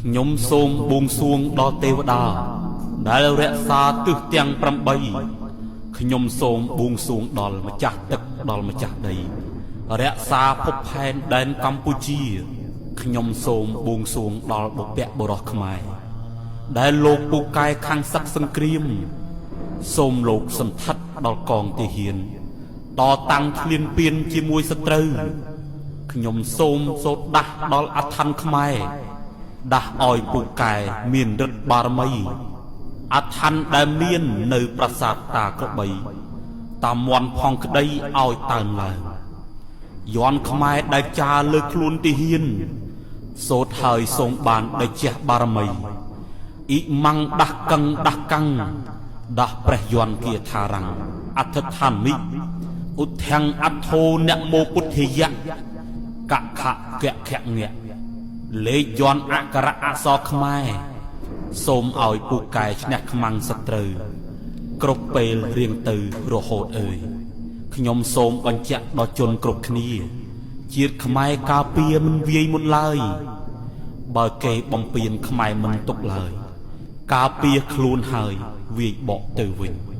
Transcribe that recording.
ខ្ញុំសូមបួងសួងដល់ទេវតាដែលរក្សាទិសទាំង8ខ្ញុំសូមបួងសួងដល់ម្ចាស់ទឹកដល់ម្ចាស់ដីរក្សាភពផែនដែនកម្ពុជាខ្ញុំសូមបួងសួងដល់បុព្វបុរសខ្មែរដែលលោកពូកែខាងសឹកសង្គ្រាមសូមលោកសន្ធិដ្ឋដល់កងទាហានតតាំងឈ្លានពានជាមួយសត្រូវខ្ញុំសូមសូត្រដាស់ដល់អឋានខ្មែរដាស់ឲ្យពូកែមានឫទ្ធិបារមីអឋានដែលមាននៅប្រាសាទតាក្របីតាមមន់ផងក្តីឲ្យតើនឡើងយន់ខ្មែរដែលចារលើខ្លួនទាហានសូត្រហើយសូមបានដោយជះបារមីអ៊ីម៉ាំងដាស់កឹងដាស់កាំងដាស់ព្រះយន្តគាថារាំងអធិដ្ឋាមិឧទ្ធាំងអធោនមោពុទ្ធិយៈកខកខងៈលេខយន្តអក្ខរៈអក្សរខ្មែរសូមឲ្យពូកែឈ្នះខ្មាំងសត្រូវគ្រប់ពេលរៀងទៅរហូតអើយខ្ញុំសូមបញ្ជាក់ដល់ជនគ្រប់គ្នាជាតិខ្មែរការពារមិនវាយមុនឡើយបើគេបំពេញខ្មែរមិនទុកឡើយការពារខ្លួនហើយវាយបកទៅវិញ។